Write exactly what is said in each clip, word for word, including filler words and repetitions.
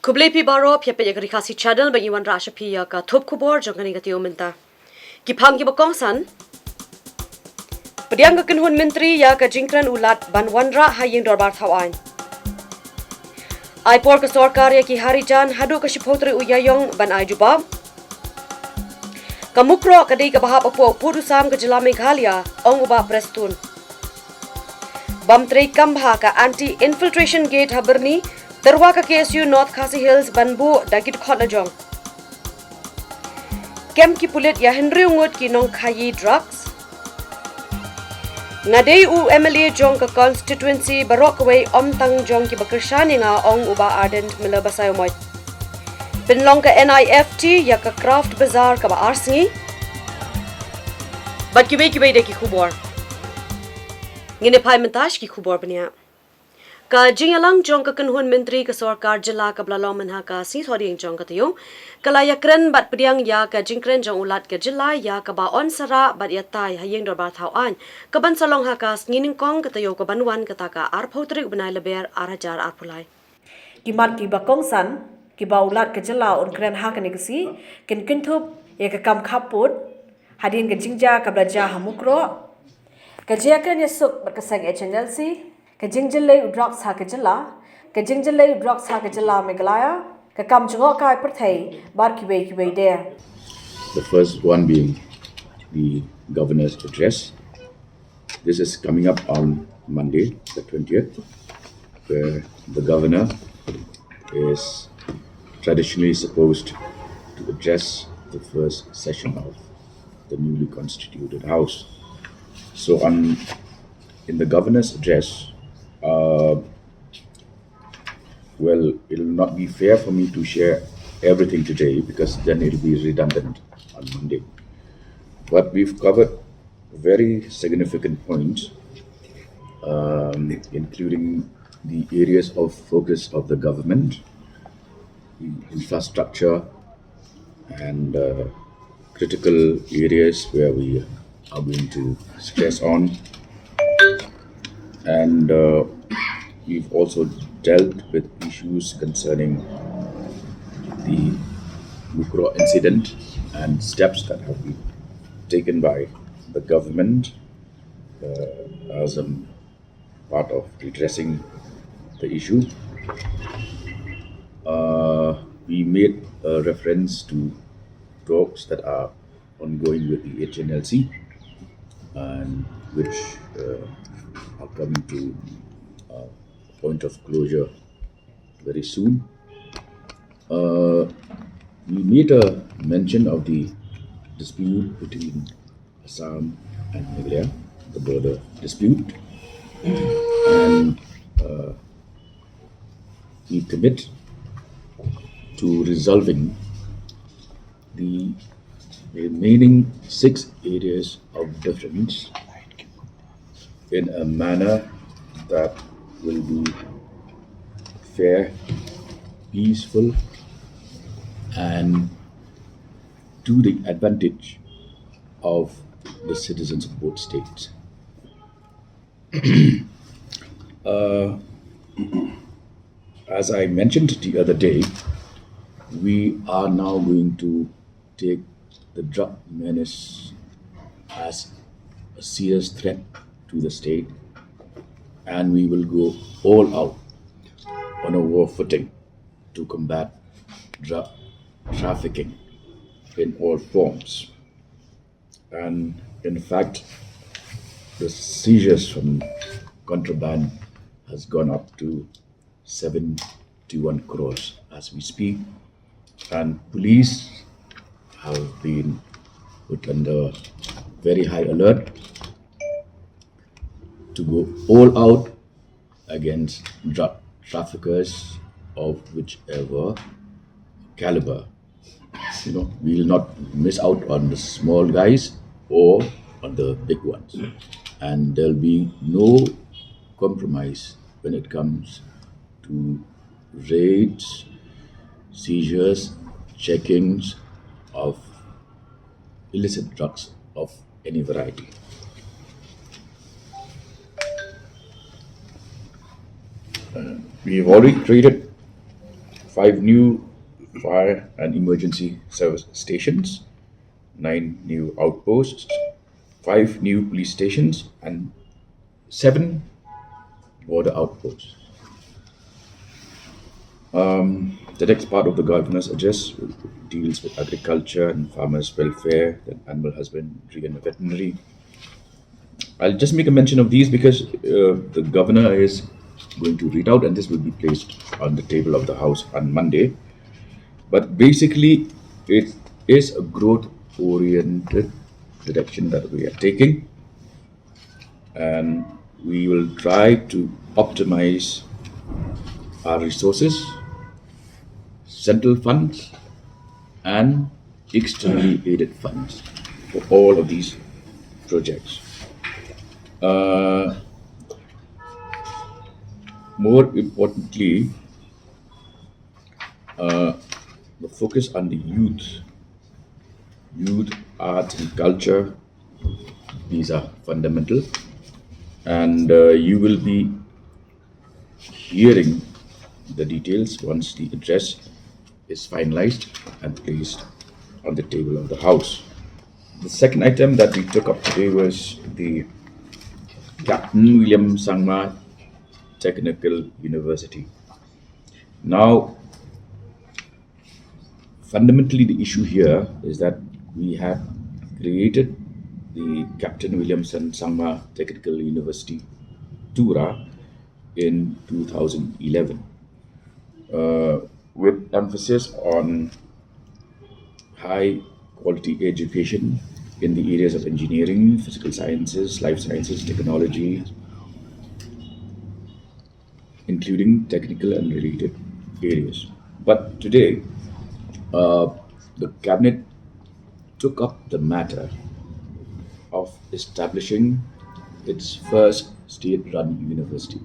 Khublei phi baroh, phi ïa peit ïa ka Ri Khasi Channel, ba ngi wanrah sha phi ïa ka thup khubor jong kane ka taïew mynta. Ki phang kiba kongsan. Pdiang ka kynhun myntri ïa ka jingkren u Lat ban wanrah ha ïing dorbar thaw aiñ. Ai por ka sorkar ïa ki harijan haduh ka shiphew tarik u Ïaïong ban ai jubab. Ka Mukroh ka dei kaba hap hapoh pud u sam ka jylla Meghalaya, ong u Bah Prestone. Bam trei kam bha ka anti infiltration gate ha Byrni, tyrwa ka K S U North Khasi Hills ban buh da ki dkhot lajong. Kem ki pulit ïa hynriew ngut ki nongkhaïi drugs. Nga dei u M L A jong ka constituency baroh kawei, ym tang jong kiba kyrshan ïa nga, ong u Bah Ardent Miller Basaiawmoit. Pynlong ka N I F T ïa ka Craft Bazaar kaba ar sngi. Bad kiwei kiwei de ki khubor. Ngin ïa phai mynta sha ki khubor bniah. Ka jingïalang jong ka kynhun myntri ka sorkar jylla kaba la long mynha ka sngi Thohdieng jong ka taïew, ka la ïakren bad pdiang ïa ka jingkren jong u Lat ka jylla ïa kaba yn sa rah bad ïatai ha ïing dorbar thaw aiñ, kaban sa long ha ka sngi nyngkong ka taïew kaban wan, kata ka arphew tarik u bnai Lber ar hajar arphew lai. Ki mat kiba kongsan kiba u Lat ka jylla un kren ha kane ka sngi kin kynthup ïa ka kam khappud hadien ka jingjia kaba la jia ha Mukroh, ka jingïakren ïasuk bad ka seng H N L C, ka jingjyllei u drugs ha ka jylla, ka jingjyllei u drugs ha ka jylla Meghalaya, ka kam jngohkai pyrthei bad kiwei kiwei de. The first one being the governor's address. This is coming up on Monday, the twentieth, where the governor is traditionally supposed to address the first session of the newly constituted house. So, on in the governor's address, uh, well, it'll not be fair for me to share everything today because then it'll be redundant on Monday. But we've covered very significant points, um, including the areas of focus of the government, the infrastructure, and uh, critical areas where we are going to stress on. And uh, we've also dealt with issues concerning the Mukroh incident and steps that have been taken by the government uh, as a part of redressing the issue. Uh, we made a reference to talks that are ongoing with the H N L C and which uh, are coming to a point of closure very soon. Uh, we made a mention of the dispute between Assam and Meghalaya, the border dispute, and uh, we commit to resolving the remaining six areas of difference in a manner that will be fair, peaceful, and to the advantage of the citizens of both states. Uh, as I mentioned the other day, we are now going to take the drug menace as a serious threat to the state, and we will go all out on a war footing to combat drug trafficking in all forms. And in fact, the seizures from contraband has gone up to seventy-one crores as we speak. And police have been put under very high alert to go all out against drug traffickers of whichever caliber. You know, we will not miss out on the small guys or on the big ones. And there'll be no compromise when it comes to raids, seizures, checkings of illicit drugs of any variety. Uh, we've already created five new fire and emergency service stations, nine new outposts, five new police stations, and seven border outposts. Um, the next part of the governor's address deals with agriculture and farmers' welfare, then animal husbandry and veterinary. I'll just make a mention of these because uh, the governor is going to read out, and this will be placed on the table of the House on Monday. But basically, it is a growth oriented direction that we are taking, and we will try to optimize our resources, central funds, and externally aided funds for all of these projects. Uh, more importantly, uh, the focus on the youth, youth, arts, and culture, these are fundamental. And uh, you will be hearing the details once the address is finalized and placed on the table of the House. The second item that we took up today was the Captain William Sangma Technical University. Now, fundamentally, the issue here is that we have created the Captain William Sangma Technical University, Tura, in two thousand eleven, uh, with emphasis on high quality education in the areas of engineering, physical sciences, life sciences, technology, including technical and related areas. But today, uh, the cabinet took up the matter of establishing its first state run university,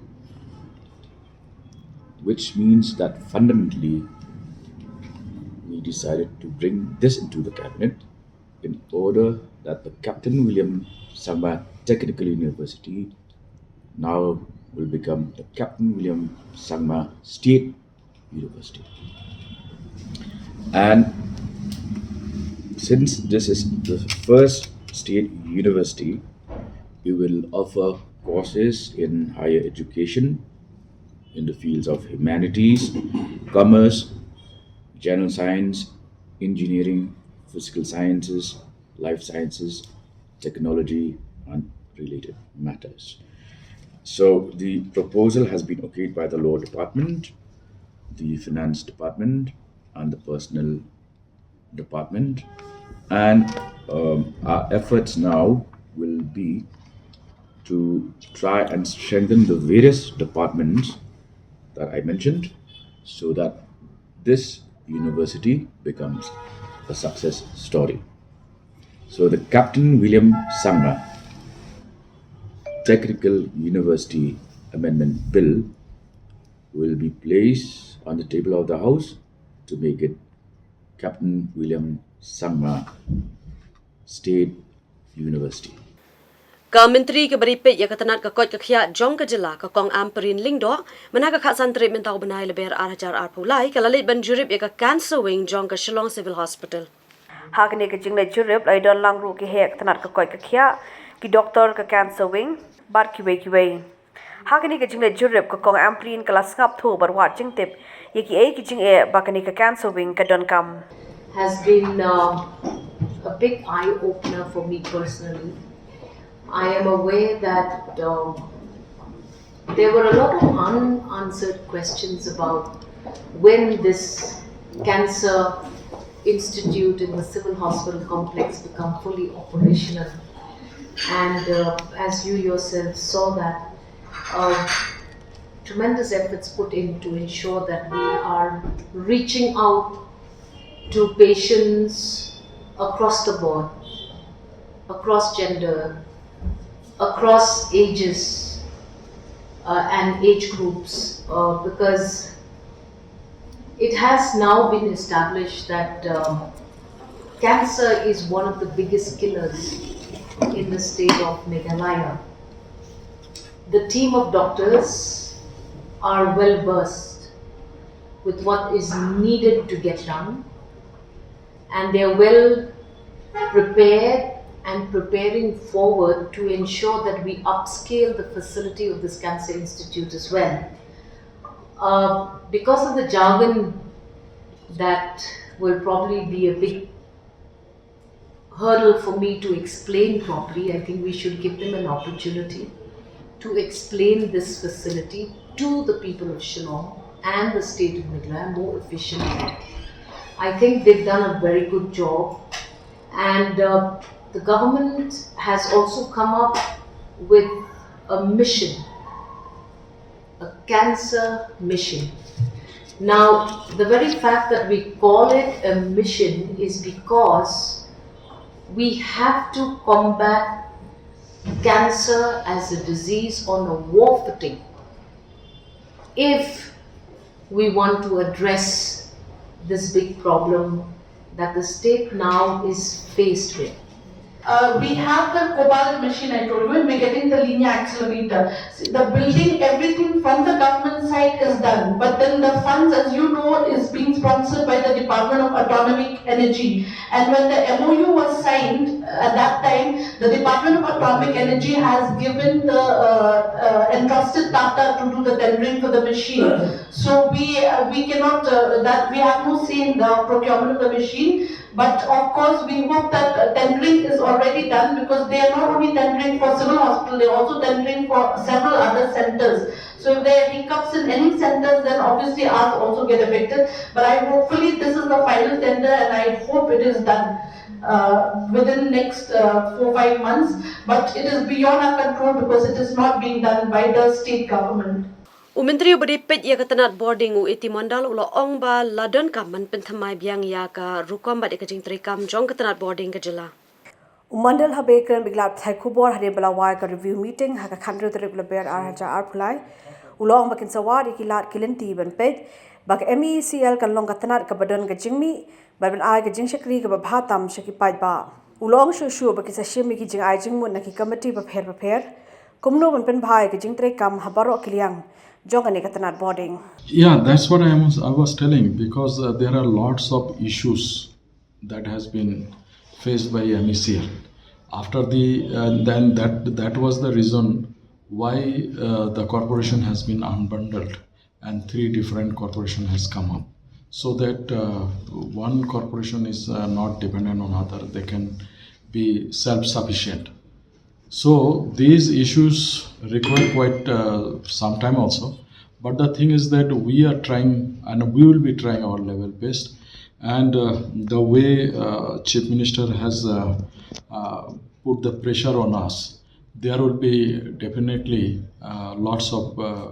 which means that fundamentally we decided to bring this into the cabinet in order that the Captain William Sangma Technical University now will become the Captain William Sangma State University. And since this is the first state university, it will offer courses in higher education in the fields of humanities, commerce, general science, engineering, physical sciences, life sciences, technology, and related matters. So the proposal has been okayed by the Law Department, the Finance Department, and the Personnel Department. And um, our efforts now will be to try and strengthen the various departments that I mentioned so that this university becomes a success story. So the Captain William Sangma Technical University Amendment Bill will be placed on the table of the House to make it Captain William Sangma State University. Ka Myntri kaba ri peit ïa ka tnat ka koit ka khiah jong ka jylla, ka Kong Ampareen Lyngdoh, mynta ka khatsan tarik mynta u bnai Lber ar hajar arphew lai, ka la leit ban jurip ïa ka Cancer Wing jong ka Shillong Civil Hospital. Ha kane ka jingleit jurip la ïadon lang ruh ki heh ka tnat ka koit ka khiah, ki doktor ka Cancer Wing bad kiwei kiwei. Ha kane ka jingleit jurip ka Kong Ampareen ka la sngap thuh bad wad jingtip ïa kiei ki jingeh ba kane ka Cancer Wing ka donkam. Has been uh, a big eye opener for me personally. I am aware that um, there were a lot of unanswered questions about when this cancer institute in the civil hospital complex become fully operational. And uh, as you yourself saw that, uh, tremendous efforts put in to ensure that we are reaching out to patients across the board, across gender, across ages uh, and age groups, uh, because it has now been established that um, cancer is one of the biggest killers in the state of Meghalaya. The team of doctors are well versed with what is needed to get done, and they're well prepared and preparing forward to ensure that we upscale the facility of this cancer institute as well. Uh, because of the jargon, that will probably be a big hurdle for me to explain properly. I think we should give them an opportunity to explain this facility to the people of Shillong and the state of Meghalaya more efficiently. I think they've done a very good job, and uh, the government has also come up with a mission, a cancer mission. Now, the very fact that we call it a mission is because we have to combat cancer as a disease on a war footing if we want to address this big problem that the state now is faced with. Uh, we have the cobalt machine, I told you, and we're getting the linear accelerator. See, the building, everything from the government side is done, but then the funds, as you know, is being sponsored by the Department of Atomic Energy. And when the M O U was signed, uh, at that time, the Department of Atomic Energy has given the uh, uh, entrusted Tata to do the tendering for the machine. So we uh, we cannot uh, that we have no say in the procurement of the machine. But of course, we hope that uh, tendering is already done, because they are not only tendering for civil hospital, they are also tendering for several other centers. So if there are hiccups in any centers, then obviously ours also get affected. But I hopefully this is the final tender, and I hope it is done uh, within next uh, four five months. But it is beyond our control because it is not being done by the state government. U Myntri uba dei peit ïa ka tnat bording, u A T Mondal, u la ong ba la donkam ban pynthymmai biang ïa ka rukom bad ïa ka jingtreikam jong ka tnat bording ka jylla. U Mondal haba kren bad ki lad pathai khubor hadien ba la wai ka review meeting ha ka khathynriew tarik Lber ar hajar arphew lai, u la ong ba kin sa wad ïa ki lad ki lynti ban peit ba ka M E E C L kan long ka tnat kaba don ka jingmih bad ban ai ka jingshakri kaba bha tam sha ki paidbah. U la ong shuh shuh ba kin sa shim ïa ki jingai jingmut na ki komiti bapher bapher kumno ban pynbha ïa ka jingtreikam ha baroh ki liang jong kane ka tnat bording. Yeah, that's what I was, I was telling, because uh, there are lots of issues that has been faced by M E C L. After the, uh, then that, that was the reason why uh, the corporation has been unbundled and three different corporation has come up, so that uh, one corporation is uh, not dependent on other, they can be self-sufficient. So these issues require quite uh, some time also. But the thing is that we are trying, and we will be trying our level best. And uh, the way uh, Chief Minister has uh, uh, put the pressure on us, there will be definitely uh, lots of uh,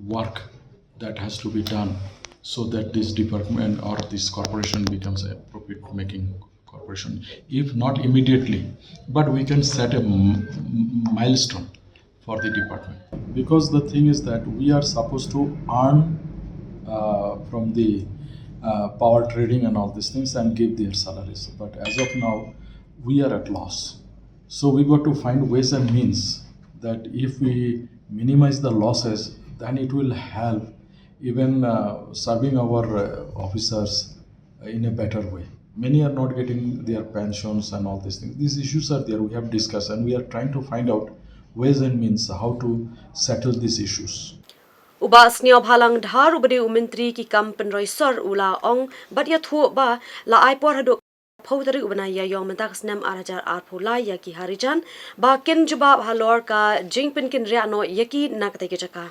work that has to be done so that this department or this corporation becomes a profit-making corporation, if not immediately, but we can set a m- m- milestone for the department. Because the thing is that we are supposed to earn uh, from the uh, power trading and all these things and give their salaries. But as of now, we are at loss. So we got to find ways and means that if we minimize the losses, then it will help even uh, serving our uh, officers in a better way. Many are not getting their pensions and all these things. These issues are there. We have discussed and we are trying to find out ways and means how to settle these issues. U Bah Sniawbhalang Dhar, uba dei u Myntri ki kam pynroi sor, u la ong bad ïathuh ba la ai por haduh phew tarik u bnai Ïaïong mynta ka snem ar hajar arphew lai ïa ki Harijan ba kin jubab halor ka jingpynkynriah noh ïa ki na katei ka jaka.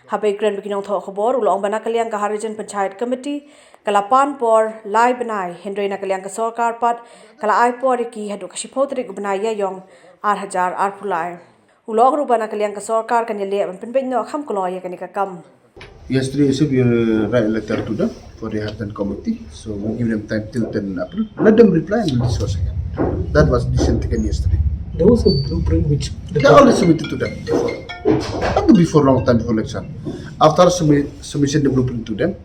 Haba kren bad ki nongthoh khubor, u la ong ba na ka liang ka Harijan Panchayat Committee ka la pan por lai bnai, hynrei na ka liang ka sorkar pat ka la ai por ïa ki haduh ka shiphew tarik u bnai Ïaïong ar hajar arphew lai. U la ong ruh ba na ka liang ka sorkar kan ïaleh ban pynbeit noh kham kloi ïa kane ka kam. Yesterday also we uh, write a letter to them for the Harijan committee. So we give them time till ten April. Let them reply and we'll discuss again. That was decision taken yesterday. There was a blueprint which the They already submitted to them before. Not before, long time before election. After submit, submission the blueprint to them,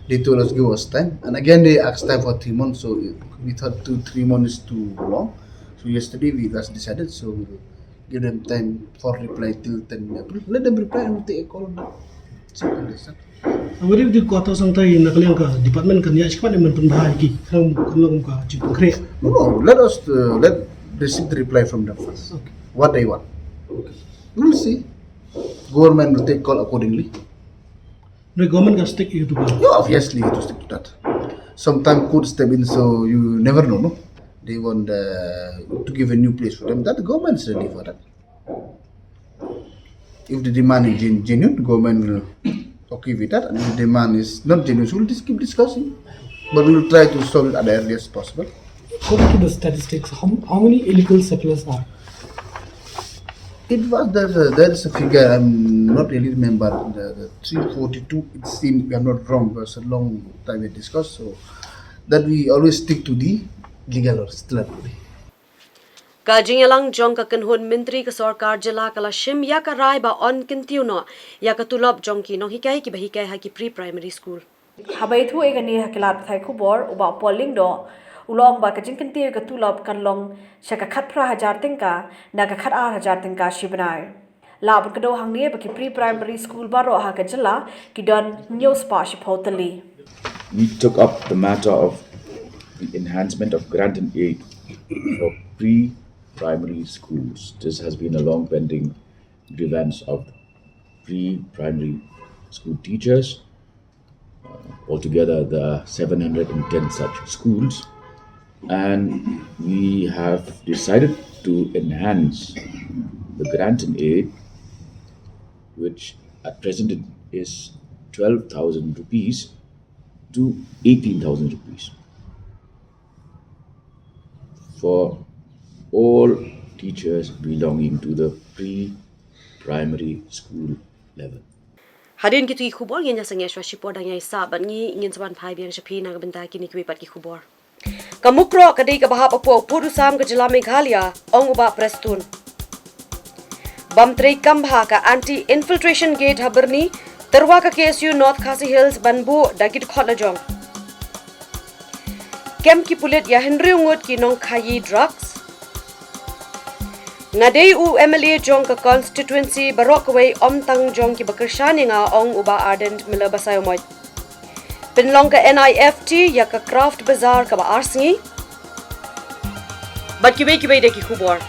they told us give us time. And again they asked time for three months. So we thought two, three months is too long. So yesterday we just decided. So we give them time for reply till ten April. Let them reply and we'll take a call on that. Simple as that. Awari di ko ato sangtai na ka liang ka department kan ïa shikmat man pynbha ki kan kan long ka chi pengkhreh. No, no, let us uh, let receive the reply from them first. Okay. What they want. We'll see. Government will take call accordingly. No, government ka stick ïa tu ka. Yeah, obviously, you have to stick to that. Sometimes could step in, so you never know, no? They want uh, to give a new place for them. That the government is ready for that. If the demand is gen- genuine, government will okay with that. And if the demand is not genuine, so we'll just keep discussing. But we'll try to solve it at the earliest possible. According to the statistics, how, how many illegal settlers are? It was there. Uh, there is a figure. I'm not really remember the, the three forty-two. It seemed, if I'm not wrong, it was a long time we discussed. So that we always stick to the legal or statutory. Ka jingïalang jong ka kynhun myntri ka sorkar jylla ka la shim ïa ka rai ba yn kyntiew noh ïa ka tulop jong ki nonghikai kiba hikai ha ki pre-primary school. Haba ïathuh ïa kane ha ki lad pathai khubor, u Bah Paul Lyngdoh u la ong ba ka jingkyntiew ïa ka tulop kan long sha ka khatphra hajar tyngka na ka khatar hajar tyngka shi bnai. La pynkynmaw hangne ba ki pre-primary school baroh ha ka jylla ki don hynñiew spah shiphew tylli. We took up the matter of the enhancement of grant and aid for pre-primary schools. This has been a long pending grievance of the pre-primary school teachers. Uh, altogether, there are seven hundred and ten such schools, and we have decided to enhance the grant and aid, which at present it is twelve thousand rupees, to eighteen thousand rupees for all teachers belonging to the pre-primary school level. Hadien kito ki khubor ngin ïa sangeh shuwa shipor dang ïa sah bad ngi ngin sa wan phai biang sha phi na ka bynta kine kiwei pat ki khubor. Ka Mukroh ka dei kaba hap hapoh u pud u sam ka jylla Meghalaya, ong u Bah Prestone. Bam trei kam bha ka anti infiltration gate ha Byrni, tyrwa ka K S U North Khasi Hills ban buh da ki dkhot la jong. Kem ki pulit ïa hynriew ngut ki nongkhaïi drugs. Nga dei u M L A jong ka constituency baroh kawei, ym tang jong kiba kyrshan ïa nga, ong u Bah Ardent Miller Basaiawmoit. Pynlong ka N I F T ïa ka Craft Bazaar kaba ar sngi. Bad kiwei kiwei de ki khubor.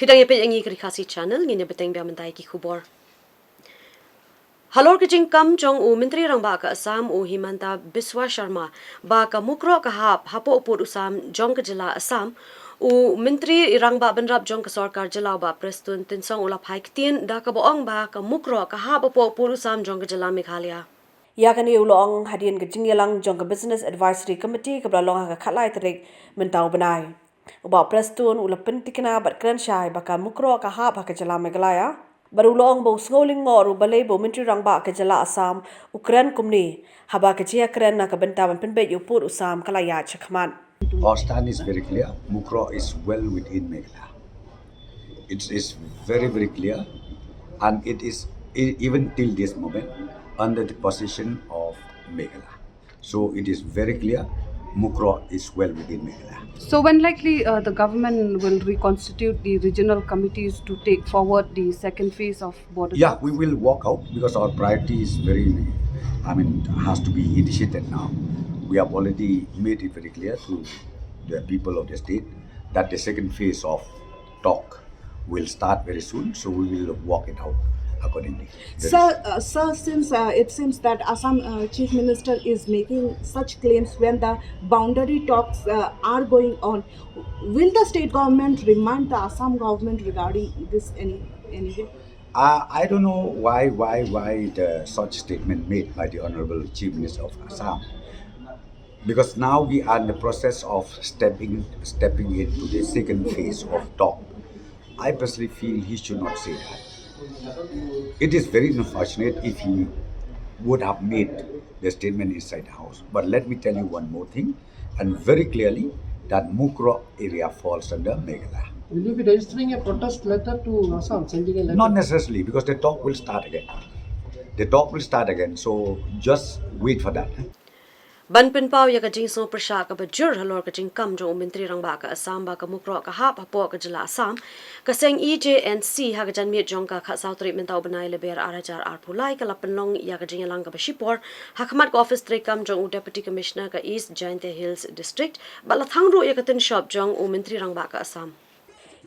Phi dang ïa peit ïa ngi ka Ri Khasi Channel, ngin ïa bteng biang mynta ïa ki khubor. Halor ka jingkam jong u Myntri Rangbah ka Assam u Himanta Biswa Sharma ba ka Mukroh ka hap hapoh pud u sam jong ka jylla Assam, u Myntri Rangbah Bynrap jong ka Sorkar Jylla u Bah Prestone Tynsong u la phai ktien da kaba ong ba ka Mukroh ka hap hapoh pud u sam jong ka jylla Meghalaya. Ïa kane u la ong hadien ka jingïalang jong ka Business Advisory Committee kaba la long ha ka khatlai tarik mynta u bnai. U Bah Prestone u la pyntikna bad kren shai ba ka Mukroh ka hap ha ka jylla Meghalaya. Bad u la ong ba u sngew lyngngoh ruh balei ba u Myntri Rangbah ka jylla Assam u kren kumne, haba ka jingkren na ka bynta ban pynbeit ïa u pud u sam ka la ïaid shakhmat. Our stand is very clear. Mukroh is well within Meghalaya. It is very, very clear, and it is e- even till this moment under the possession of Meghalaya. So it is very clear, Mukroh is well within Meghalaya. So when likely uh, the government will reconstitute the regional committees to take forward the second phase of border Yeah, talks? We will walk out because our priority is very, I mean, has to be initiated now. We have already made it very clear to the people of the state that the second phase of talk will start very soon, so we will work it out accordingly. Sir, uh, sir, since uh, it seems that Assam uh, Chief Minister is making such claims when the boundary talks uh, are going on, will the state government remind the Assam government regarding this any anyway? Uh, I don't know why, why, why the such statement made by the Honorable Chief Minister of Assam. Because now we are in the process of stepping stepping into the second phase of talk. I personally feel he should not say that. It is very unfortunate if he would have made the statement inside the house. But let me tell you one more thing, and very clearly, that Mukroh area falls under Meghalaya. Will you be registering a protest letter to Assam, sending a letter? Not necessarily, because the talk will start again. The talk will start again, so just wait for that. Ban pynpaw ïa ka jingsngewpyrshah kaba jur halor ka jingkam jong u Myntri Rangbah ka Assam ba ka Mukroh ka hap hapoh ka jylla Assam, ka seng E J N C ha ka janmiet jong ka khatsaw tarik mynta u bnai Lber ar hajar arphew lai ka la pynlong ïa ka jingïalang kaba shipor ha khmat ka ophis treikam jong u Deputy Commissioner ka East Jaintia Hills District bad la thang ruh ïa ka tynshop jong u Myntri Rangbah ka Assam.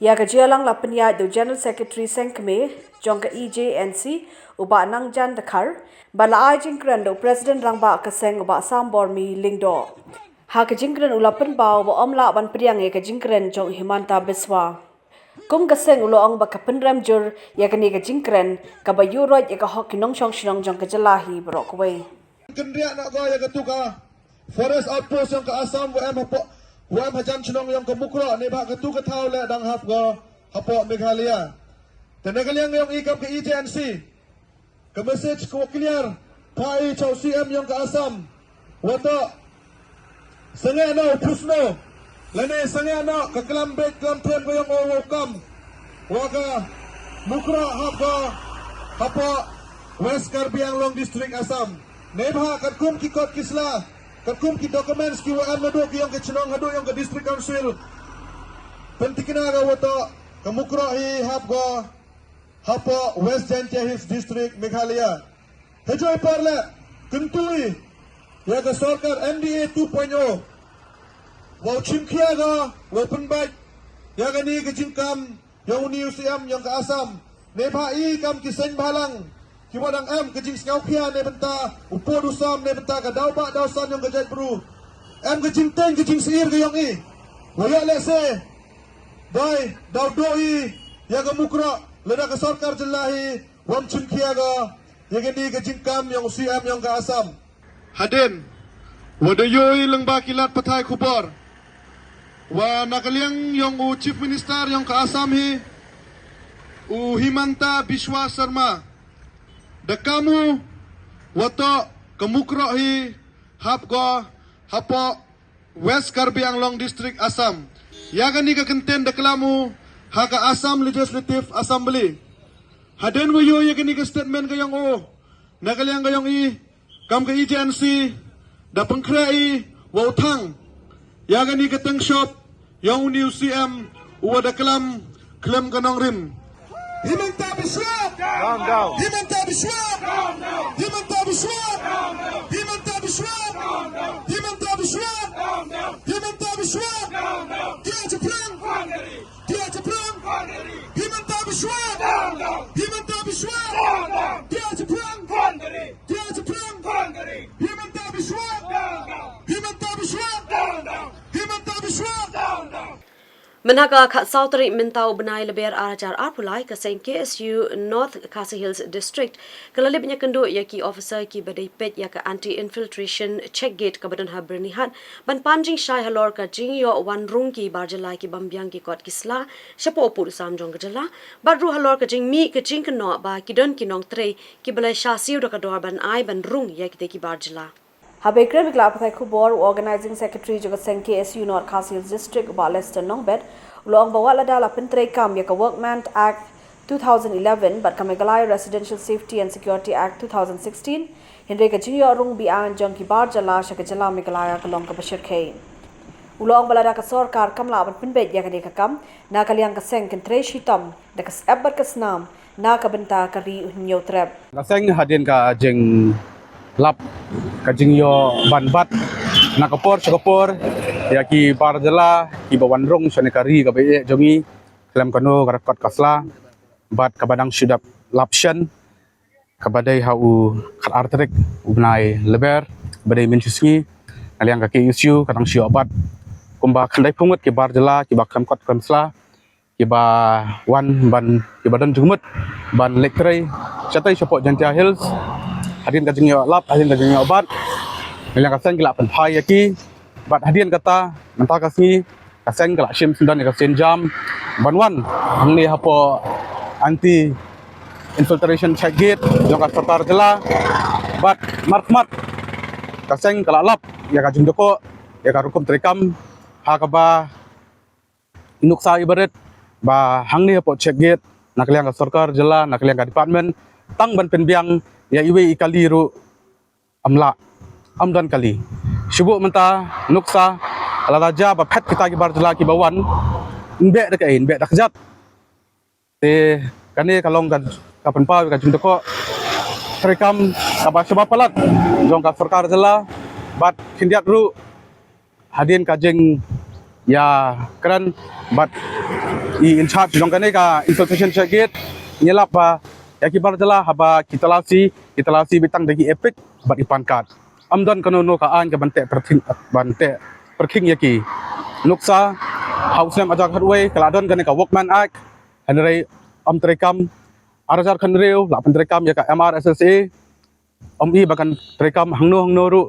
Ïa ka jingïalang la pynïaid da u General Secretary seng kmie jong ka E J N C, u Bah Nangjan Dkhar, bad la ai jingkren da u President Rangbah ka seng, u Bah Sambormi Lyngdoh. Ha ka jingkren u la pynpaw ba ym lah ban pdiang ïa ka jingkren jong u Himanta Biswa. Kum ka seng u la ong ba ka pynrem jur ïa kane ka jingkren kaba ïuhroit ïa ka hok ki nongshong shnong jong ka jylla hi baroh kawei. Kynriah noh ko ïa katu ka Forest Outpost jong ka Assam wa em hapoh, wa em hajan shnong jong ka Mukroh, neibhah katu ka thaw leh dang hap ko hapoh Meghalaya. Te na ka liang jong i kam ka E J N C, ka message ka wa clear pha i cha u C M jong ka Assam, wa to sangeh noh u phusno lane sangeh noh ka klam beit klam them ka jong u wa u kam wa ka Mukroh hap ko hapoh West Karbi Anglong District, Assam. Neibhah katkum ki kot ki sla, katkum ki documents ki wa em naduh ki jong ka chnong haduh jong ka District Council, pyntikna ka wa to ka Mukroh hi hap ko hapoh West Jaintia Hills District, Meghalaya. Hajoi par leh kyntu i ïa ka sorkar N D A two point oh wa u chimkhia ko, wa u pynbeit ïa kane ka jingkam jong u new C M jong ka Assam. Neibhah i kam ki seng bhalang ki wa dang em ka jingsngewkhia na bynta u pud u sam, na bynta ka daw bah daw san jong ka jaitbru. Em ka jingteng ka jingsyier ka jong i. Wa ïa lehse dei daw duh i ïa ka Mukroh lada ka sorkar jylla hi wam chimkhia ko ïa kane ka jingkam jong u C M jong ka Assam. Hadien wa da ïohi lyngba ki lad pathai khubor wa na ka liang jong u Chief Minister jong ka Assam hi, u Himanta Biswa Sarma, da kam u wa to ka Mukroh hi hap ko hapoh West Karbi Anglong District, Assam. Ïa kane ka kyntien da klam u ha ka Assam Legislative Assembly. Hadien wa ïohi ïa kane ka statement ka jong u, na ka liang ka jong i kam ka E J N C da pynkhreh i wa u thang ïa kane ka teng shop jong u new C M u wa da klam khlem ka nongrim. Himanta Biswa! Down, down. Himanta Biswa! Down, down. Himanta Biswa! Down, down. Himanta Biswa! Down, down. Himanta Biswa! Down, down. Himanta Biswa! Down, down. Dia Japrang! Dia Japrang! Mynta ka khatsaw tarik mynta u bnai Lber ar hajar arphew lai, ka seng K S U North Khasi Hills District ka la leit ban ïakynduh ïa ki officer kiba dei peit ïa ka Anti Infiltration Check Gate kaba don ha Byrnihat ban pan jingshai halor ka jingïoh wan rung ki bar jylla ki bym biang ki kot ki sla shapoh u pud u sam jong ka jylla, bad ruh halor ka jingmih ka jingkynnoh ba ki don ki nongtrei kiba la shah siew da ka dor ban ai ban rung ïa kitei ki bar jylla. Haba ïakren bad ki lad pathai khubor, u Organising Secretary jong ka seng K S U North Khasi Hills District, u Bah Lester Nongbet, u la ong ba wat lada la pyntreikam ïa ka Workmen's Act two thousand eleven bad ka Meghalaya Residential Safety and Security Act two thousand sixteen, hynrei ka jingïoh rung biang jong ki bar jylla sha ka jylla Meghalaya ka long kaba shyrkhei. U la ong ba lada ka sorkar kam lah ban pynbeit ïa kane ka kam, na ka liang ka seng kan trei shitom da ka syep bad ka snam na ka bynta ka ri u Hynñiewtrep. Ka seng hadien ka jinglap ka jingïoh ban bat na ka por sha ka por ïa ki bar jylla kiba wan rung shane ka ri kaba ïeit jong ngi khlem kano ka record ka sla bad kaba dang shu dep lap shen, kaba dei ha u khatar tarik u bnai Lber, kaba dei mynta ka sngi. Na liang ka K S U ka dang shu ïoh bat kumba khyndaiphew ngut ki bar jylla kiba khlem kot khlem sla kiba wan ban, kiba don jingmut ban leit trei shatei shapoh Jaintia Hills. Hadien ka jingïoh lap, hadien ka jingïoh bat, na liang ka seng ki la pynphai ïa ki. Bad hadien kata, mynta ka sngi ka seng ka la shim syndon ïa ka sienjam ban wan hangne hapoh Anti Infiltration Check Gate jong ka sorkar jylla. Bad markhmat ka seng ka la lap ïa ka jingdukok ïa ka rukom treikam, ha kaba nuksa ibarit ba hangne hapoh check gate, na ka liang ka sorkar jylla, na ka liang ka department, tang ban pynbiang ïa iwei i kali ruh ym lah, ym don kali. Shu buh mynta nuksa, lada jia ba phet kita ki bar jylla kiba wan, yn beh da kaei, yn beh da kjat. Te kane ka long ka, ka pynpaw ka jingdukok treikam kaba shaba palat jong ka sorkar jylla. Bad khyndiat ruh hadien ka jingïakren bad i in charge jong kane ka Infiltration Check Gate, ngi lap ba ïa ki bar jylla haba ki talasi, ki talasi beit tang da ki EPIC bad i PAN card. Ym don kano kano ka aiñ ka ban teh pyrkhing, ban teh pyrkhing ïa ki. Nuksa ha u snem ar hajar khatwei ka la don kane ka Workmen's Act, hynrei ym treikam. Ar hajar khathynriew la pyntreikam ïa ka M R S S A, ym i ba kan treikam hangno hangno ruh.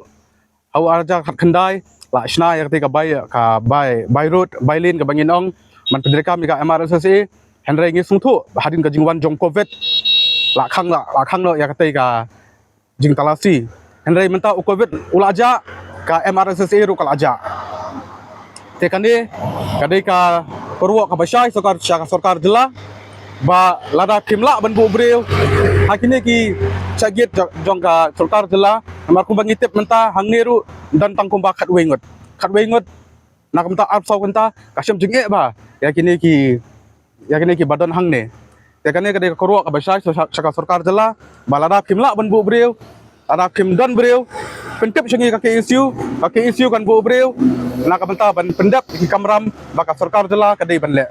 Ha u ar hajar khatkhyndai la shna ïa kata ka bai, ka bai, bai road, bai lane kaba ngin ong, ban pyntreikam ïa ka M R S S A. Hynrei ngi sngewthuh ba hadien ka jingwan jong covid la khang, la, la khang noh ïa kata ka jingtalasi. Hynrei mynta u covid u la jah, ka M R S S A ruh ka la jah. Te kane ka dei ka kyrwoh kaba shai sha ka sorkar jylla ba lada phim lah ban buh briew ha kine ki check gate jong, jong ka sorkar jylla, namar kumba ngi tip mynta hangne ruh don tang kumba khatwei ngut, khatwei ngut na ka bynta arphew saw kynta ka shem jingeh bha ïa kine ki, ïa kine kiba don hangne. Te kane ka dei ka kyrwoh kaba shai sha, sha ka sorkar jylla ba lada phim lah ban buh briew, lada phim don briew, pyntip sha ngi ka K S U, ka K S U kan buh briew na ka bynta ban pyndep ki kamram ba ka sorkar jylla ka dei ban leh.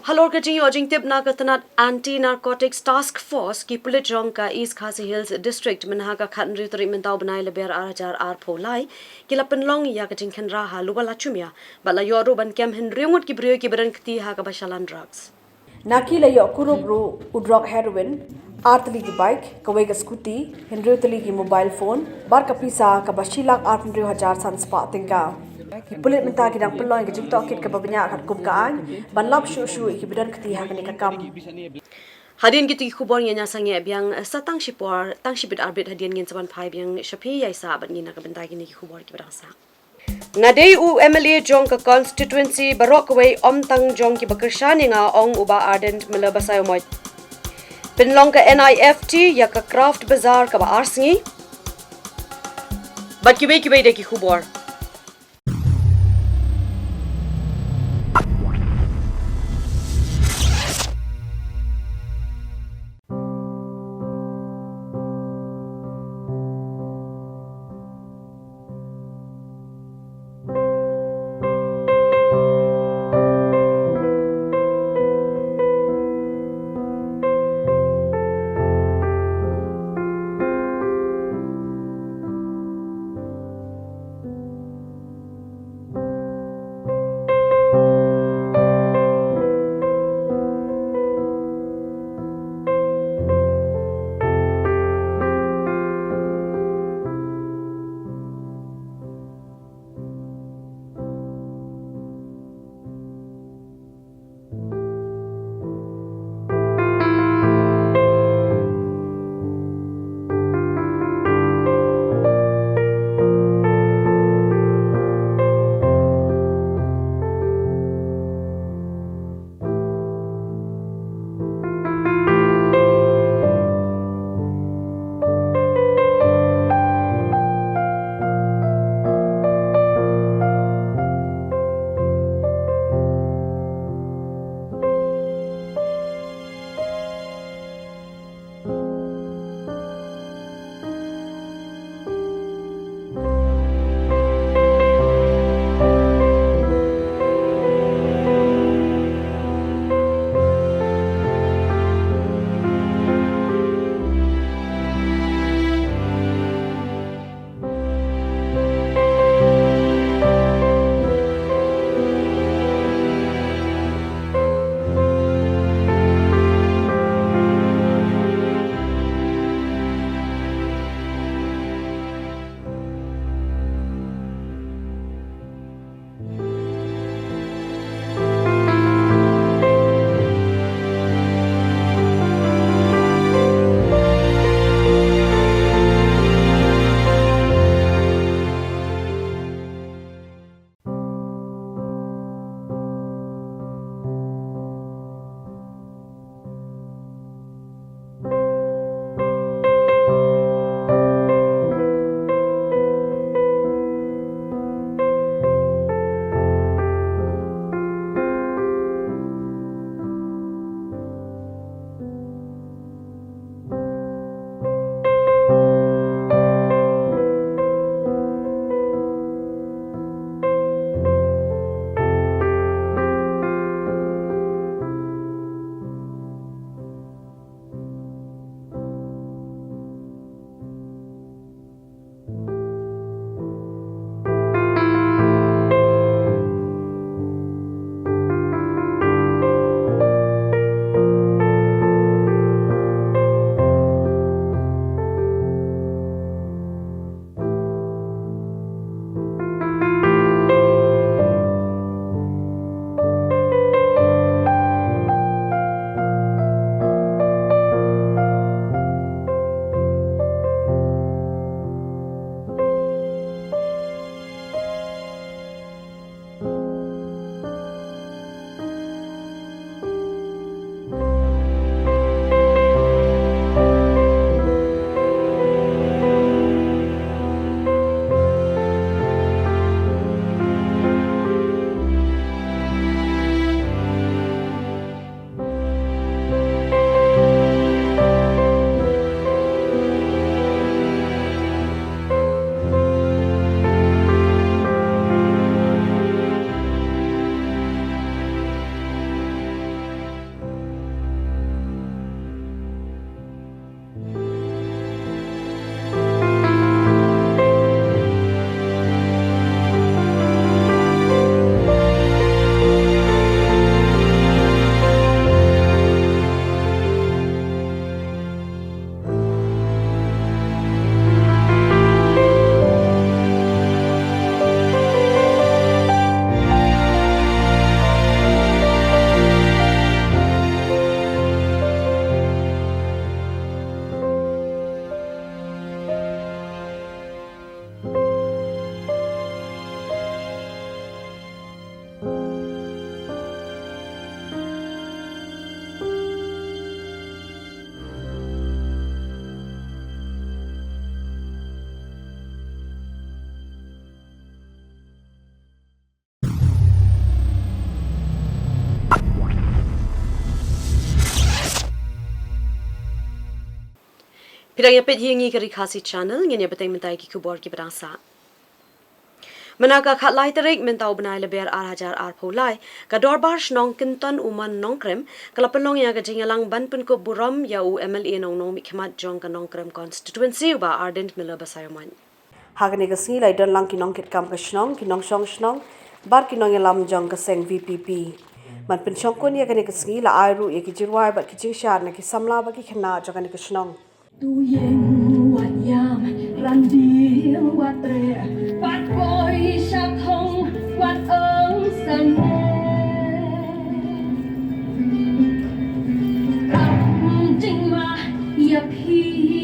Halor ka jingïoh jingtip na ka tnat Anti Narcotics Task Force, ki pulit jong ka East Khasi Hills District mynha ka khathynriew tarik mynta u bnai Lber ar hajar arphew lai ki la pynlong ïa ka jingkhynra ha Lower Lachumia bad la ïoh ruh ban kem hynriew ngut ki briew kiba don kti ha kaba shalan drugs. Na ki la ïoh kurup ruh u drok heroin ar tylli ki bike, kawei ka scooty, hynriew tylli ki mobile phone bad ka pisa kaba shi lak arphew hynriew hajar san spah tyngka. Ki pulit mynta ki dang pynlong ïa ka jingtohkit kaba bniah katkum ka aiñ ban lap shuh shuh ïa kiba don kti ha kane ka kam. Hadien kito ki khubor ngin ïa sangeh biang sa tang shipor, tang shibit arbit hadien ngin sa wan phai biang sha phi. Ïaisah bad ngi na ka bynta kine ki khubor kiba dang sah. Nga dei u M L A jong ka constituency baroh kawei, ym tang jong kiba kyrshan ïa nga, ong u Bah Ardent Miller Basaiawmoit. Pynlong ka N I F T ïa ka Craft Bazaar kaba ar sngi bad kiwei kiwei de ki khubor. Phi dang ïa peit ïa ngi ka Ri Khasi Channel, ngin ïa bteng mynta ïa ki khubor kiba dang sah. Mynta ka khatlai tarik mynta u bnai Lber ar hajar arphew lai, ka Dorbar Shnong Kynton Umon Nongkrem ka la pynlong ïa ka jingïalang ban pynkup burom ïa u M L A nong nongmihkhmat jong ka Nongkrem Constituency, u Bah Ardent Miller Basaiawmoit. Ha kane ka sngi la ïadon lang ki nongkitkam ka shnong, ki nongshong shnong bad ki nongïalam jong ka seng V P P. Ban pynshongkun ïa kane ka sngi la ai ruh ïa ki jingrwai bad ki jingshad na ki samla bad ki khynnah jong kane ka shnong. Tu ïeng wat ïam, ran dil wat treh, pat poi sha thong wat ong sane. Kam jingma ïa phi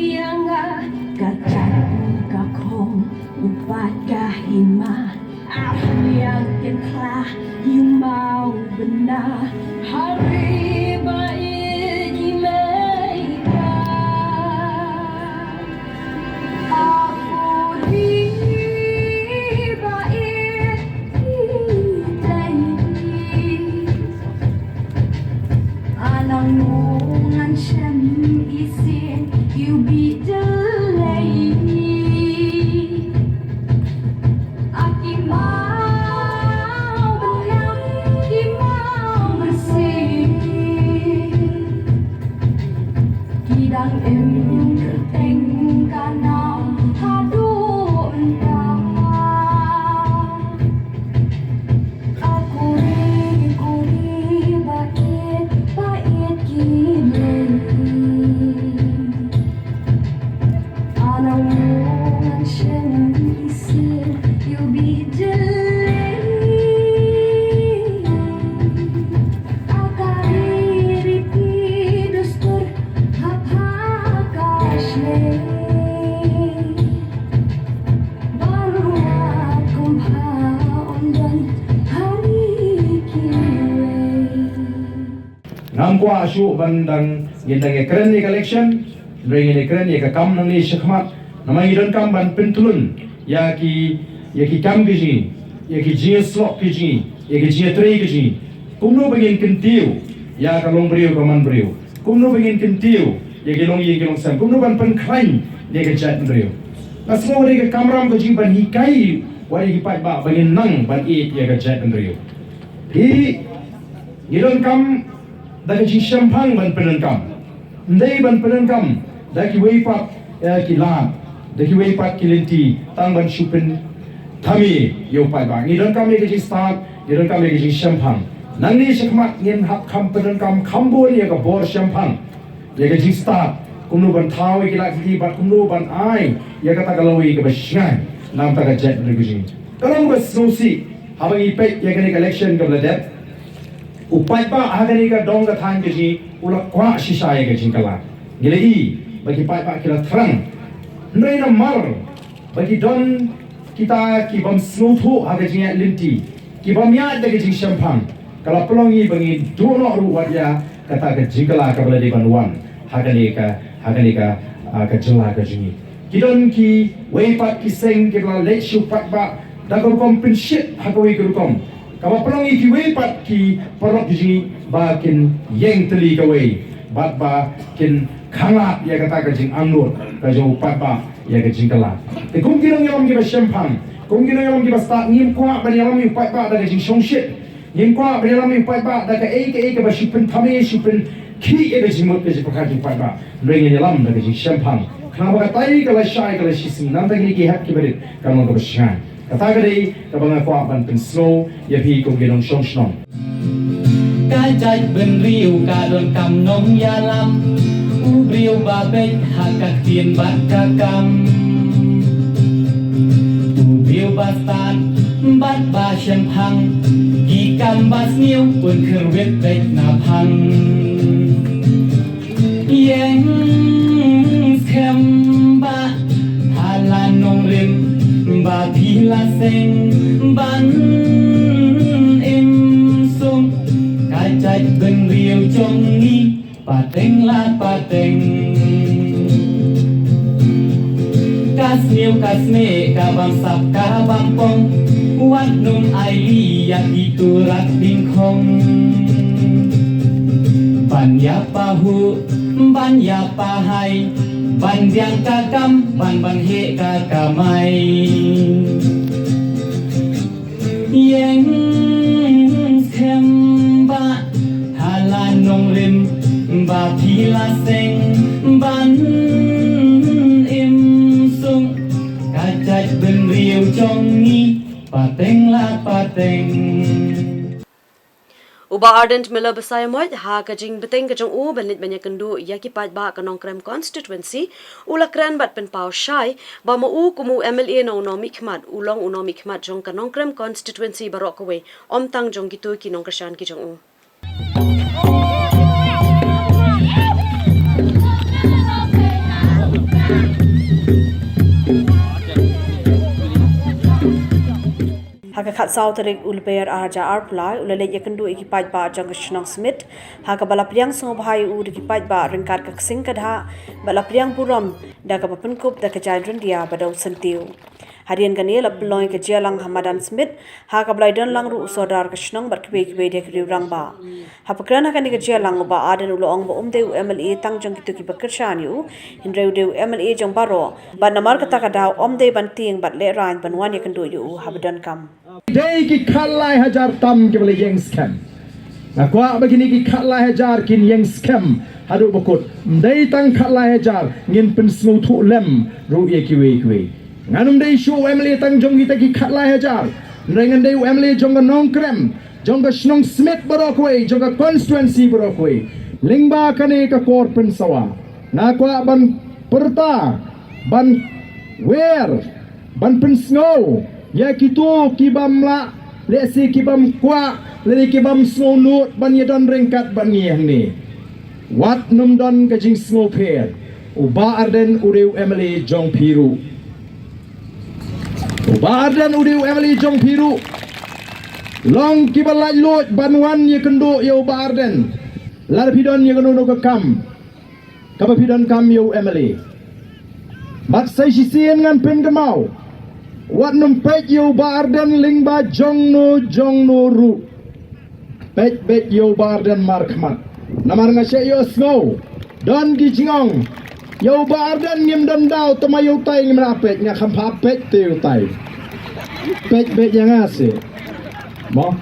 ïa nga, ka jait ka khong u pat ka hima. Ah, ïa kin kla ïa u mawbynna, ha ri ba ïeit i mei ka. Ah, u ri ba ïeit i tei. Anang ngan shem isien, ïa u bit de lei. A ki mawbynna, ki mawbyrsih, ki dang im kyrteng ka nam haduh mynta. A khuri khuri ba ïeit ba ïeit ki mei. A nang ngan shem isien, ïa u bit de lei. A ka ri riti dustur ha pha ka shlei. Baroh kumba ong don ha ri kiwei. Ngam kwah shuh ban dang, ngin dang ïa kren ïa ka election, hynrei ngin ïa kren ïa ka kam nangne shakhmat. Namar ngi donkam ban pynthlun ïa ki, ïa ki kam ki jong ngi, ïa ki jingïasyllok ki jong ngi, ïa ki jingïatrei ki jong ngi. Kumno ba ngin kyntiew ïa ka longbriew ka manbriew? Kumno ba ngin kyntiew ïa ki longïing ki longsem? Kumno ban pynkhlaiñ ïa ka jaitbynriew? Nga sngew ba dei ka kamram ka jong ngi ban hikai wat ïa ki paidbah ba ngin nang ban ïeit ïa ka jaitbynriew. Hi, ngi donkam da ka jingshemphang ban pyndonkam. Ym dei ban pyndonkam da kiwei pat, eh, ki lad, da kiwei pat ki lynti, tang ban shu pynthame ïa u paidbah. Ngi donkam ïa ka jingstad, ngi donkam ïa ka jingshemphang. Nangne shakhmat ngin hap kham pyndonkam kham bun ïa ka bor shemphang, ïa ka jingstad, kumno ban thaw ïa ki lad ki kti bad kumno ban ai ïa kata ka lawei kaba shngaiñ na ka bynta ka jaitbynriew ka jong ngi. Ka long kaba sngewsih haba ngi peit ïa kane ka election kaba la dep. U paidbah ha kane ka dong ka thaiñ ka jong ngi u la kwah shisha ïa ka jingkylla. Ngi la i ba ki paidbah ki la thrang. Hynrei namar ba ki don kita ki bym sngewthuh ha ka jingïaid lynti, ki bym ïaid da ka jingshemphang, ka la pynlong ïa ba ngin duh noh ruh wat ïa kata ka jingkylla kaba la dei ban wan ha kane ka, ha kane ka, ah, ka jylla ka jong ngi. Ki don kiwei pat ki seng kiba la leit sha u paidbah da ka rukom pynshit ha kawei ka rukom, kaba pynlong ïa kiwei pat ki paralok ki jong ngi ba kin ïeng tylli kawei bad ba kin khanglad ïa kata ka jingangnud ka jong u paidbah ïa ka jingkylla. Te kum ki nongïalam kiba shemphang, kum ki nongïalam kiba stad, ngim kwah ban ïalam ïa u paidbah da ka jingshongshit. Ngim kwah ban ïalam ïa u paidbah da kaei kaei kaba shu pynthame, shu pynkhih ïa ka jingmut ka jingpyrkhat jong u paidbah. Hynrei ngin ïalam da ka jingshemphang. Khnang ba katai ka lashai ka lashisngi, namar kine ki hep kiba rit kan long kaba shngaiñ. Kata ka dei kaba nga kwah ban pynsngew ïa phi kum ki nongshong shnong. Ka jaitbynriew ka donkam nongïalam, u briew ba beit ha ka ktien bad ka kam, u briew ba stad bad ba shemphang, ki kam ba sniew un kyrwit beit na phang. Ïeng skhem ba ha la nongrim ba phi la seng ban im suk, ka jaitbynriew jong ngi pateng la pateng. Ka sniew ka snieh ka bamsap ka bampong, wat nym ailad ïa ki turak dingkhong. Ban ïa pahuh, ban ïa pahai, Ban biang ka kam, ban ban heh ka kamai. Ïeng skhem ba ha la nongrim ba phi la seng ban im suk ka jaitbynriew jong ngi pateng la pateng. U Bah Ardent Miller Basaiawmoit ha ka jingbteng ka jong u ban leit ban ïakynduh ïa ki paidbah ka Nongkrem constituency, u la kren bad pynpaw shai ba ma u kum u M L A na u nongmihkhmat, u long u nongmihkhmat jong ka Nongkrem constituency baroh kawei, ym tang jong kito ki nongkyrshan ki jong u. Ha ka khatsaw tarik u Lber ar hajar arphew lai, u la leit ïakynduh ïa ki paidbah jong ka shnong Smit, ha kaba la pdiang sngewbha ïa u da ki paidbah ryngkat ka ksing ka dhah, bad la pdiang burom da kaba pynkup da ka jaiñ ryndia ba dewsyntiew. Hadien kane la pynlong ïa ka jingïalang ha madan Smit, ha kaba la ïadon lang ruh u sordar ka shnong bad kiwei kiwei de ki riew rangbah. Haba kren ha kane ka jingïalang, u Bah Ardent u la ong ba um dei u M L A tang jong kito kiba kyrshan ïa u, hynrei u dei u M L A jong baroh, bad namar kata ka daw um dei ban tieng bad lehraiñ ban wan ïakynduh ïa u haba donkam. Dei ki khatlai hajar tam kiba la ïeng skhem. Nga kwah ba kine ki khatlai hajar kin ïeng skhem haduh ba kut. Ym dei tang khatlai hajar, ngin pynsngewthuh lem ruh ïa kiwei kiwei. Ngan ym dei shuh u M L A tang jong kita ki khatlai hajar, hynrei ngan dei u M L A jong ka Nongkrem, jong ka shnong Smit baroh kawei, jong ka constituency baroh kawei. Lyngba kane ka kor pynsawa, nga kwah ban pyrta, ban wer, ban pynsngew ïa kito kibym lah, lehse kibym kwah, lane kibym sngewnud ban ïadon ryngkat bad ngi hangne. Wat nym don ka jingsngewpher, u Bah Ardent u dei u M L A jong phi ruh. U Bah Ardent u dei u M L A jong phi ruh. Long kiba laitluid ban wan ïakynduh ïa u Bah Ardent lada phi don ïa kano kano ka kam kaba phi donkam ïa u M L A. Bad sa shisien ngan pynkynmaw, wat nym peit ïa u Bah Ardent lyngba jongno jongno ruh. Peit beit ïa u Bah Ardent markhmat. Namar nga shait ïohsngew, don ki jingong, ïa u Bah Ardent ngim don daw, te ma ïa utai ngim lah peit, nga kham pha peit te ïa utai. Peit beit ïa nga seh. Mo.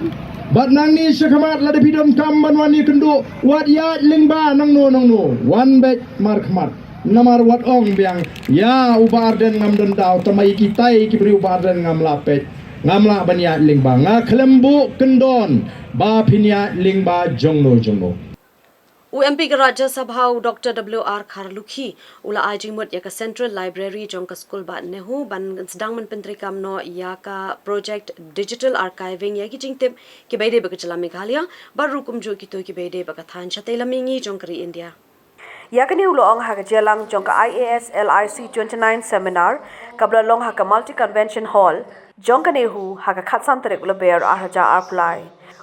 Bad nangne shakhmat lada phi donkam ban wan ïakynduh, wat ïaid lyngba nangno nangno, wan beit markhmat. Namar wat ong biang, ïa u Bah Ardent ngam don daw, te ma ïa kitai ki briew u Bah Ardent ngam lah peit, ngam lah ban ïaid lyngba. Nga khlem buh kyndon ba phin ïaid lyngba jongno jongno. U M P ka Rajya Sabha u Doctor W R Kharlukhi u la ai jingmut ïa ka Central Library jong ka Skulbah NEHU ban sdang ban pyntreikam noh ïa ka project digital archiving ïa ki jingtip kiba ïadei bad ka jylla Meghalaya, bad ruh kumjuh kito kiba ïadei bad ka thaiñ shatei lam mihngi jong ka ri India. Ïa kane u la ong ha ka jingïalang jong ka I A S L I C twenty-nine seminar kaba la long ha ka Multi Convention Hall jong ka NEHU ha ka khatsan tarik u Lber ar hajar arphew lai.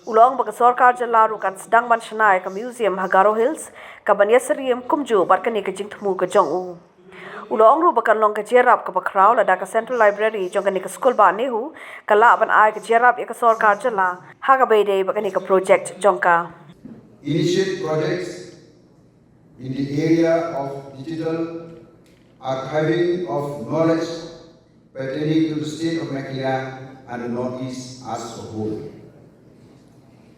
U la ong ba ka sorkar jylla ruh kan sdang ban shna ïa ka museum ha Garo Hills kaban ïasyriem kumjuh bad kane ka jingthmu ka jong u. U la ong ruh ba kan long ka jingïarap kaba khraw lada ka Central Library jong kane ka Skulbah NEHU ka lah ban ai ka jingïarap ïa ka sorkar jylla ha kaba ïadei bad kane ka project jong ka. Initiate projects in the area of digital archiving of knowledge pertaining to the state of Meghalaya and the Northeast as a whole.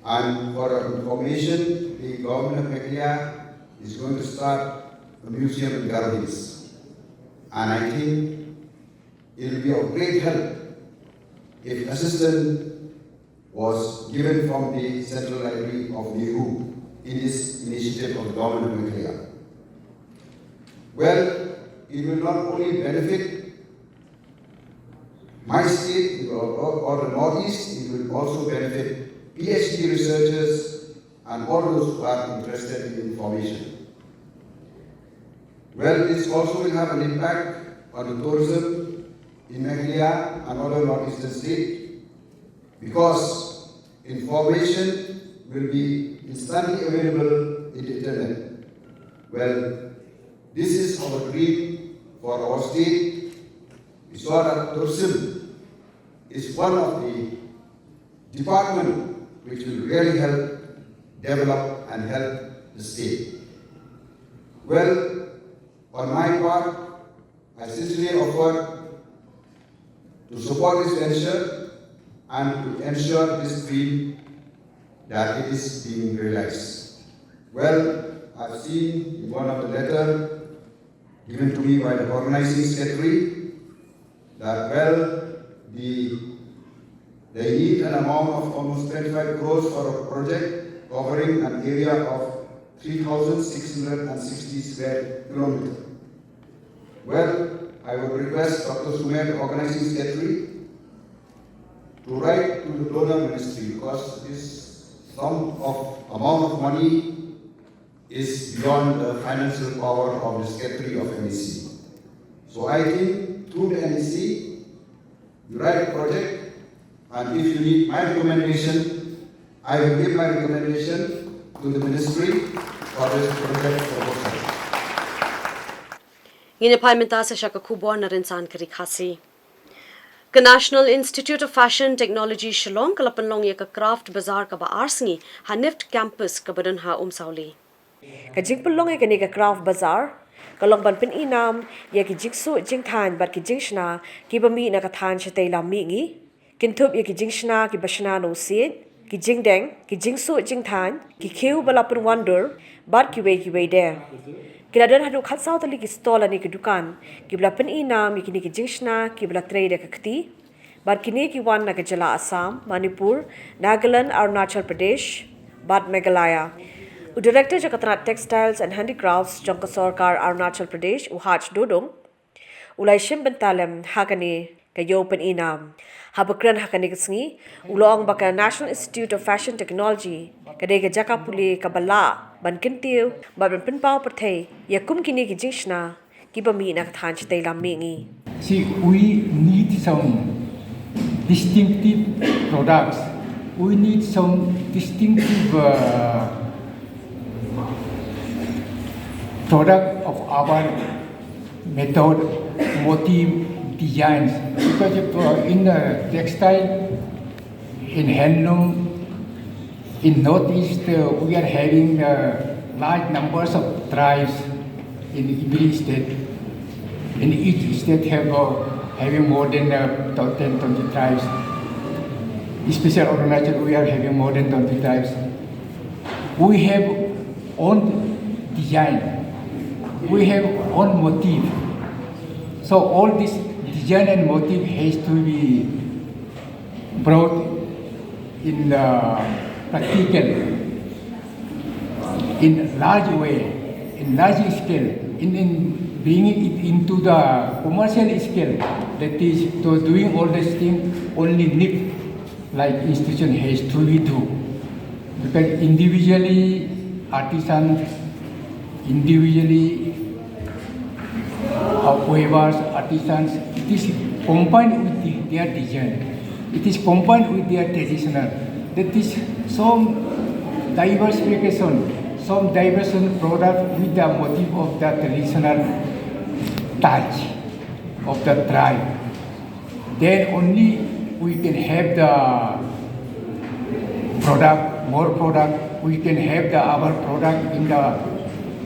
And for your information, the government of Meghalaya is going to start a museum in Garo Hills. And I think it will be of great help if assistance was given from the Central Library of NEHU in this initiative of the government of Meghalaya. Well, it will not only benefit my state or, or, or the Northeast, it will also benefit P H D researchers and all those who are interested in information. Well, this also will have an impact on the tourism in Meghalaya and other northeastern states, because information will be instantly available in the internet. Well, this is our dream for our state. We saw that tourism is one of the department which will really help develop and help the state. Well, On my part, I sincerely offer to support this venture and to ensure this dream that it is being realized. Well, I've seen in one of the letter given to me by the organizing secretary that, well, the, they need an amount of almost twenty-five crores for a project covering an area of three thousand six hundred sixty square kilometer. Well, I would request Doctor Sumer, the organizing secretary, to write to the donor ministry, because this sum of amount of money is beyond the financial power of the secretary of N E C. So I think through the N E C, you write a project, and if you need my recommendation, I will give my recommendation to the ministry for this project proposal. Ngin ïa phai mynta sa sha ka khubor na rynsan ka Ri Khasi. Ka National Institute of Fashion Technology Shillong ka la pynlong ïa ka Craft Bazaar kaba ar sngi ha NIFT Campus kaba don ha Umsawli. Ka jingpynlong ïa kane ka Craft Bazaar ka long ban pynïnam ïa ki jingsuh jingthaiñ bad ki jingshna kiba mih na ka thaiñ shatei lam mihngi. Kynthup ïa ki jingshna kiba shna na u siej, ki jingdeng, ki jingsuh jingthaiñ, ki khiew ba la pynwandur bad kiwei kiwei de. Ki la don haduh khatsaw tylli ki stall lane ki dukan kiba la pynïnam ïa kine ki jingshna kiba la trei da ka kti. Bad kine ki wan na ka jylla Assam, Manipur, Nagaland, Arunachal Pradesh bad Meghalaya. U Director jong ka tnat Textiles and Handicrafts jong ka sorkar Arunachal Pradesh, u Haj Dodung, u la ïashim bynta lem ha kane ka ïew pynïnam. Haba kren ha kane ka sngi, u la ong ba ka National Institute of Fashion Technology ka dei ka jaka pule kaba lah ban kyntiew bad ban pynpaw pyrthei ïa kum kine ki jingshna kiba mih na ka thaiñ shatei lam mihngi. See, we need some distinctive products. We need some distinctive uh, product of our method, motive, designs. Because if, uh, in the textile, in handloom, in Northeast, uh, we are having uh, large numbers of tribes in every state. In each state have uh, having more than uh, ten, twenty tribes. Especially Arunachal, we are having more than twenty tribes. We have own design. We have own motive. So all this design and motive has to be brought in the practical, in large way, in large scale, in, in bringing it into the commercial scale. That is, to doing all this thing, only NIFT like institution has to be do. Because individually, artisan, individually, uh, weavers, artisans, it is combined with the, their design. It is combined with their traditional. That is some diversification, some diversion product with the motive of the traditional touch of the tribe. Then only we can have the product, more product, we can have the our product in the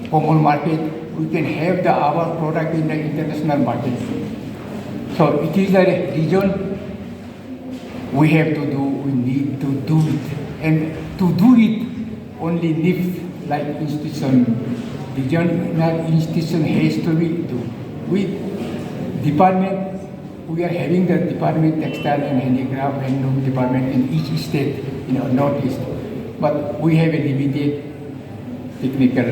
common market, we can have the our product in the international market. So it is the region we have to do, we need to do it. And to do it, only NIFT like institution, regional institution has to be do. We department, we are having the department textile and handicraft handloom department in each state in our northeast. But we have a limited technical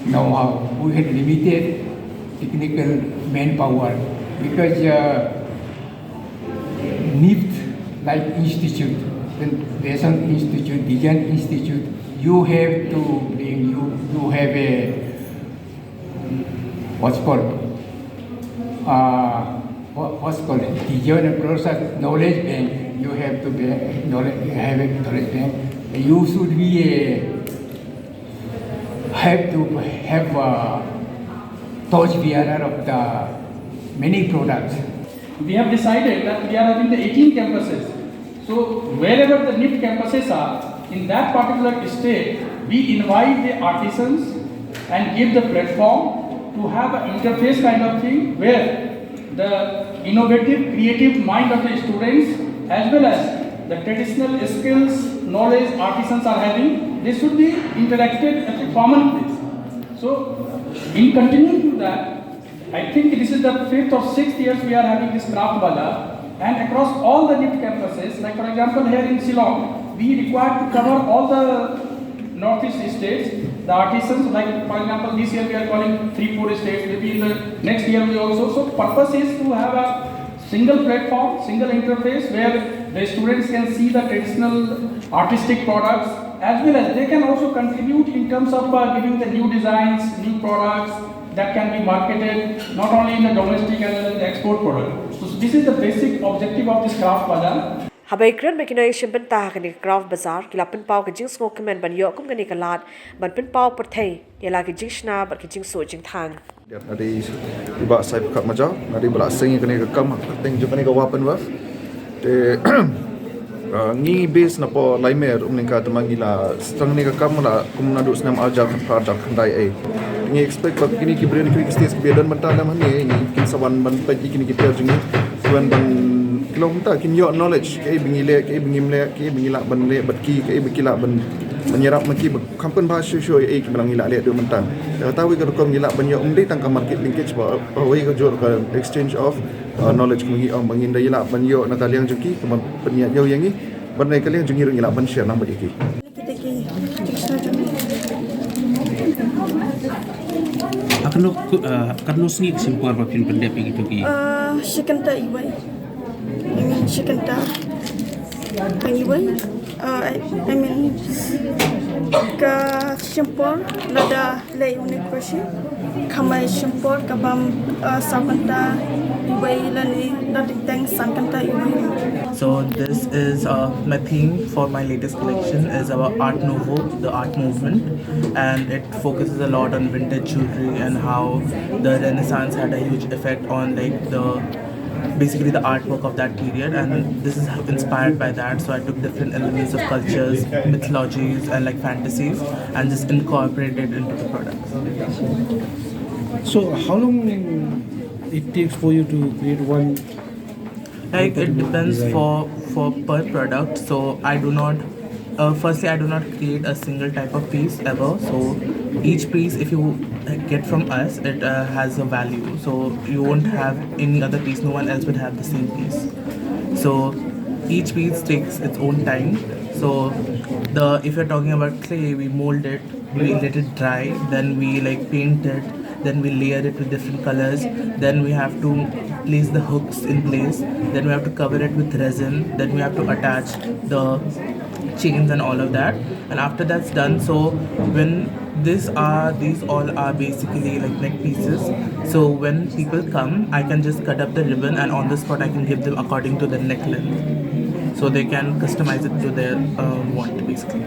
know-how. We have limited technical manpower because uh, NIFT like institute, then Design Institute, Design Institute, you have to bring, you, you have a what's called uh, what, what's called design and process knowledge bank. You have to be knowledge, have a knowledge bank. You should be a have to have a torch bearer of the many products. We have decided that we are having the eighteen campuses. So wherever the NIFT campuses are, in that particular state, we invite the artisans and give the platform to have an interface kind of thing where the innovative, creative mind of the students as well as the traditional skills, knowledge artisans are having, this should be interacted at a common place. So, in continuing to that, I think this is the fifth or sixth years we are having this craft bazaar, and across all the NIFT campuses, like for example here in Shillong, we require to cover all the northeast states, the artisans, like for example this year we are calling three, four states, maybe in the next year we also. So purpose is to have a single platform, single interface where the students can see the traditional artistic products as well as they can also contribute in terms of uh, giving the new designs, new products that can be marketed not only in the domestic as well as the export product. So this is the basic objective of this craft bazaar. Haba kren ba ki nongshim bynta ha kane ka craft bazaar ki la pynpaw ka jingsngewkmen ban ïoh kum kane ka lad ban pynpaw pyrthei ïa la ki jingshna bad ki jingsuh jingthang. Dia nadi iba sai pekat majaw nadi bala sing kane ka kam teng jong kane ka wapen waf. Te ngi base na po laimer um ningka tema ngi la strang ne ka kam la kum nadu snam arja kan par jar kan dai ai. Ngi expect ba kini ki brand kini ki stage ki biadan banta lam hani ngi kin sawan ban pek kini ki ter jong ngi. Kuan ban kilom ta kin yo knowledge ke bingi le ke bingi mle ke bingi la ban le bat ki ke bingi la ban menyerap maki kampen ba shu shu ai ki balang ila le du mentang. Kata wi ka rukom ila ban yo um dei tang ka market linkage ba wi ka jur ka exchange of knowledge kami ong bangin da ila ban yo na ka liang jong ki kama penya yo yang i ban dei ka liang jong i ila ban share nang ba ki. Akan lo akan lo sngi sim por ba pin pendep gitu ki. Shikanta iwai. I mean, shikanta. Iwai. Uh, I, I mean, ka shim por lada lei une question. Kamai shim por kabam uh, saw kanta iwai lane lada teng san kanta iwai. So this is uh, my theme for my latest collection is about Art Nouveau, the art movement, and it focuses a lot on vintage jewelry and how the Renaissance had a huge effect on like the basically the artwork of that period, and this is inspired by that. So I took different elements of cultures, mythologies and like fantasies and just incorporated into the product. So how long it takes for you to create one? Like it depends for for per product. So I do not uh, firstly, I do not create a single type of piece ever. So each piece, if you get from us, it uh, has a value. So you won't have any other piece. No one else would have the same piece. So each piece takes its own time. So the if you're talking about clay, we mold it, we let it dry, then we like paint it, then we layer it with different colors, then we have to place the hooks in place, then we have to cover it with resin, then we have to attach the chains and all of that. And after that's done, so when this are these all are basically like neck pieces, so when people come, I can just cut up the ribbon and on the spot I can give them according to the neck length, so they can customize it to their uh, want basically.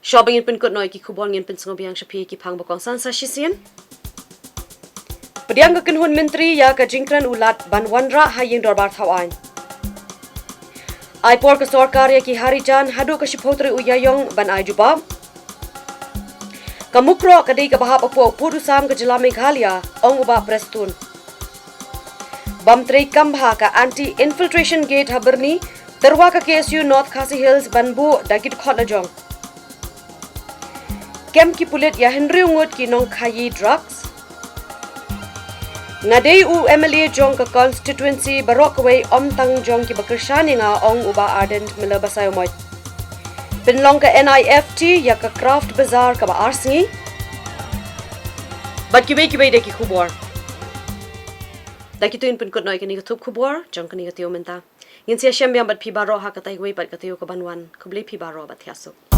Shuwa ba ngin pynkut noh ïa ki khubor, ngin pynsngewbiang sha phi ki phang ba kongsan sa shisien. Pdiang ka kynhun myntri ïa ka jingkren u Lat ban wanrah ha ïing dorbar thaw aiñ. Ai por ka sorkar ïa ki Harijan haduh ka shiphew tarik u Ïaïong ban ai jubab. Ka Mukroh ka dei kaba hap hapoh u pud u sam ka jylla Meghalaya, ong u Bah Prestone. Bym trei kam bha ka Anti Infiltration Gate ha Byrni, tyrwa ka K S U North Khasi Hills ban buh da ki dkhot la jong. Kem ki pulit ïa hynriew ngut ki nongkhaïi drugs. Nga dei u M L A jong ka constituency baroh kawei, ym tang jong kiba kyrshan ïa nga, ong u Bah Ardent Miller Basaiawmoit. Pynlong ka N I F T ïa ka Craft Bazaar kaba ar sngi. Bad kiwei kiwei de ki khubor. Da kito ngin pynkut noh ïa kane ka thup khubor jong kane ka taïew mynta. Ngin sa ïashem biang bad phi baroh ha ka taïew kawei bad ka taïew kaban wan. Khublei phi baroh bad thiah suk.